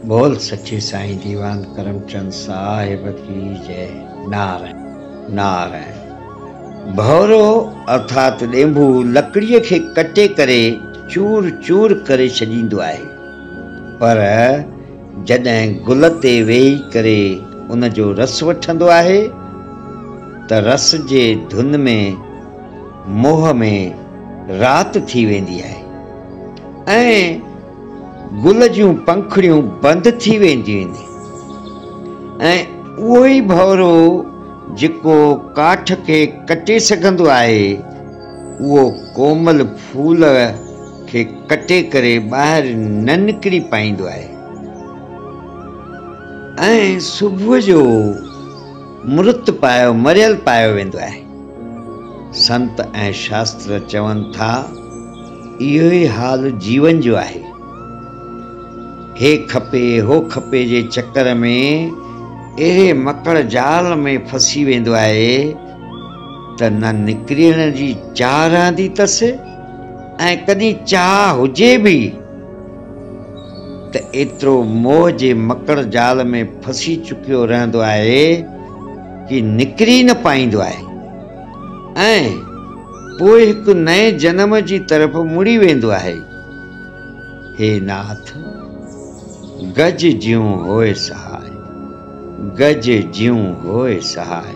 بول سچي سائين ديوان ڪرمچند صاحب ڪي جئي. نارائڻ نارائڻ. ڀورو ارٿات ڏينڀو لڪڙيء کي ڪٽي ڪري چور چور ڪري ڇڏيندو آهي، پر جڏهن گل تي ويهي ڪري ان جو رس وٺندو آهي ته رس جي ڌن ۾ موهه ۾ رات ٿي ويندي آهي ۽ گل جون پنکڙيون بند ٿي وينديون آهن ۽ اهو ئي ڀورو جيڪو ڪاٺ کي ڪٽي سگهندو آهي، اهو ڪومل ڦول کي ڪٽي ڪري ٻاهر نه نڪري پائيندو آهي ۽ صبح جو مرت پايو مريل پايو ويندو آهي. سنت ۽ شاستر چون ٿا، اهو ئي حال جيون جو آهي. هي کپي هو کپي جي چڪر ۾ اهڙي مڪڙ جال ۾ ڦسي ويندو آهي ته نه نڪرڻ جي چاهه رهندي اٿس ۽ ڪڏهن چاهه هجي به ته ايترو موهه جي مڪڙ جال ۾ ڦسي چڪيو رهندو آهي ڪي نڪري نه پائيندو آهي ۽ پوء هڪ نئين جنم جي طرف مڙي ويندو آهي. هي ناٿ! گج جيون هوء سهاء، گج جيون هوء سهاء،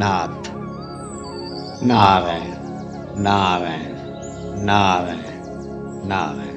ناٿ! نارائڻ، نارائڻ، نارائڻ، نارائڻ.